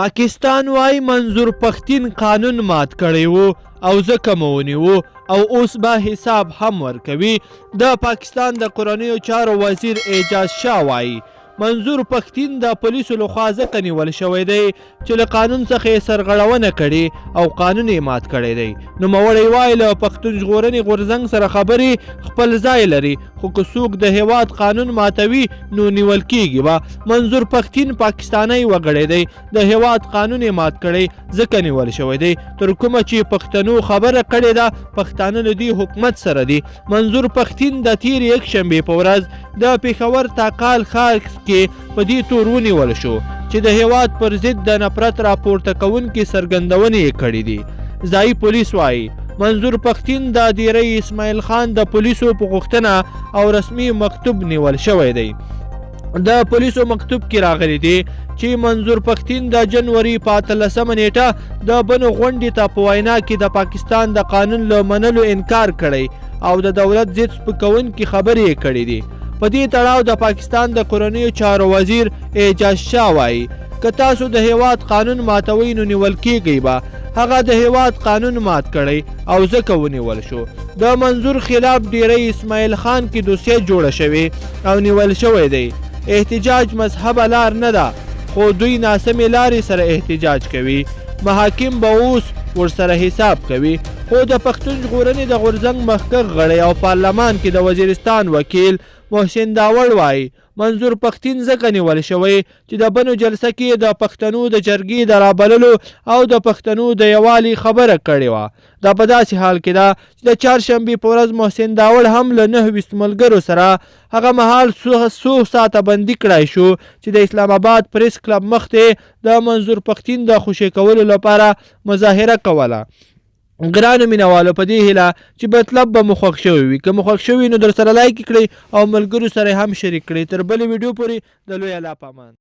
پاکستان وايي منظور پښتین قانون مات کړی وو او ځکه مو ونیو او اوس به حساب هم ورکوي. د پاکستان د کورنیو چارو وزیر اعجاز شاه وايي منظور پښتین د پولیسو لخوا ځکه نیول شوی دی چې له قانون څخه یې سرغړونه کړې او قانون یې مات کړی دی. نوموړی وايي له پښتون ژغورنې غورځنګ سره خبرې خپل ځای لري، خو که څوک د هېواد قانون ماتوي نو نیول کیږي به. منظور پښتین پاکستانی وګړی دی، د هېواد قانون یې مات کړی ځکه نیول شوی دی. تر کومه چې پښتنو خبره کړې ده، پښتانه له دې حکومت سره دي. منظور پښتین د تېرې یکشنبې په ورځ د پېښور تاکال ښار کې په دې تور ونیول شو چې د هېواد پر ضد د نفرت راپورته کوونکې څرګندونې یې کړې دي. ځايي پولیس وايي، منظور پښتین د دیرۍ اسماعیل خان د پولیسو په غوښتنه او رسمي مکتوب نیول شوی دی. د پولیسو مکتوب کې راغلي دي چې منظور پښتین د جنوري په 18 نیټه د بنو غونډې ته په وینا کې د پاکستان د قانون له منلو انکار کړی او د دولت ضد سپکونکي خبرې یې کړې دي. په دې تړاو د پاکستان د کورنیو چارو وزیر اعجاز شاه وایي، که تاسو د هیواد قانون ماتوئ نو نیول کیږئ به. هغه د هیواد قانون مات کړی او ځکه ونیول شو. د منظور خلاف ډیری اسماعیل خان کې دوسیه جوړه شوې او نیول شوی دی. احتجاج مذهبه لار نه ده، خو دوی ناسمې لارې سره احتجاج کوي. محاکم به اوس ورسره حساب کوي. خو د پښتون ژغورنې د غورځنګ مخکښ غړی او پارلمان کې د وزیرستان وکیل محسن داوړ وايي، منظور پښتین ځکه نیول شوی چې د بنو جلسه کې یې د پښتنو د جرګې د رابللو او د پښتنو د یووالي خبره کړې وه. دا په داسې حال کې ده چې د چهارشنبې په ورځ محسن داوړ هم له 29 ملګرو سره هغه مهال څو ساعته بندي کړای شو چې د اسلام اباد پریس کلب مخ ته د منظور پښتین د خوشې کولو لپاره مظاهره کوله. ګرانو مینوالو، په دې هیله چې مطلب به مو خوښ شوی وي. که مو خوښ شوی نو درسره لایک کړئ او ملګرو سره هم شریک کړئ. تر بلې ویډیو پورې د لوی الله په امان.